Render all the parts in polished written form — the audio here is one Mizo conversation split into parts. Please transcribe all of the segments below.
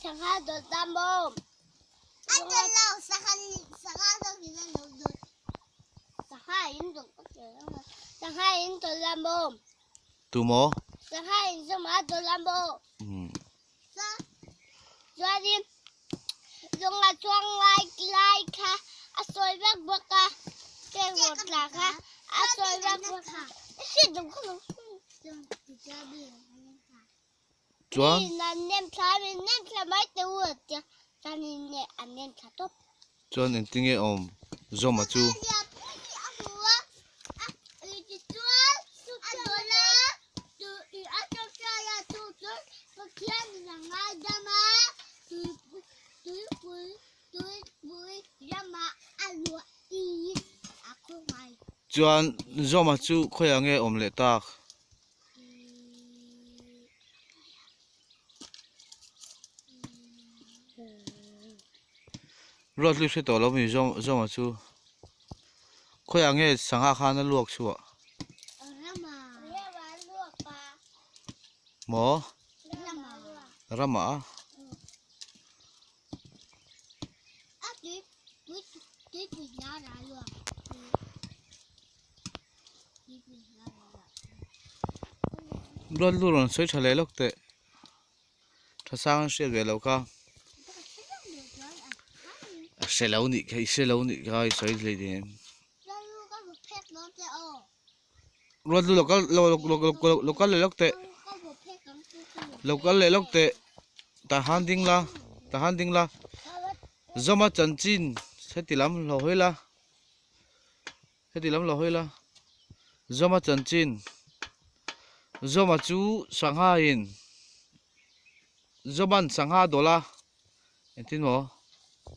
sangha dawt ta maw? A dawt lo, sangha sangha zawk in a lo dawt. Sangha in dawt ka ti lo. Sangha in dawt la maw? Tu maw? Sangha in zawm a dawt la maw? Umm. Chuanin zawnga chuang lai lai kha a sawi vak bawk a, keng rawt tla kha a sawi vak bawk a. Chuan. Mi an nem thla min nem thla mai teh u a tia chuanin nge an nem thla tawp. Chuan engtinge awm Zawma chu? Chuan Zawma chu khawiah nge awm leh tak? Ruat lui hre tawh lo mi Zawma chu khawiah nge sangha khan a luak chhuah? Maw? Ramah a? Ruat lu rawn sawi tha leh lawk teh. Tha sang an hriat ve loh kha. A hre lo nih kha i hre lo nih kha i sawi hlei nen. Ruat lu lo kal lo lo lo lo kal leh lawk teh. Lo kal leh lawk teh. Tah han ding la tah han ding la. Zawma chanchin heti lam hlawh hawi la. Heti lam lo hawi la, Zawma chanchin, Zawma chu sangha in, Zawman sangha dawl a, engtin maw?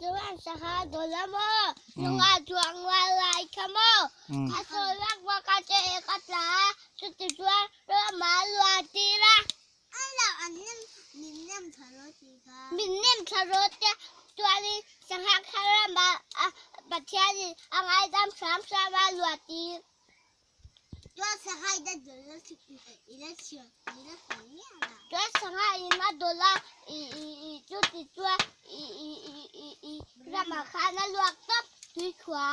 Zawman sangha dawl a maw? Nunga chuang rual lai kha maw? A sawi vak vak a che e ka tla a, chuti chuan Rama lua tir a. A lo an nem min nem thla rawh tih kha. Min nem thla rawh te chuanin sangha kha rama a Pathianin a ngaidam hram hram a luah tir. Chuan sangha in a dawl a i la chhiar i la sawi miah lo. Chuan sangha in a dawl a i i i chuti chuan i i i i i rama khan a luak tawp tuikhua.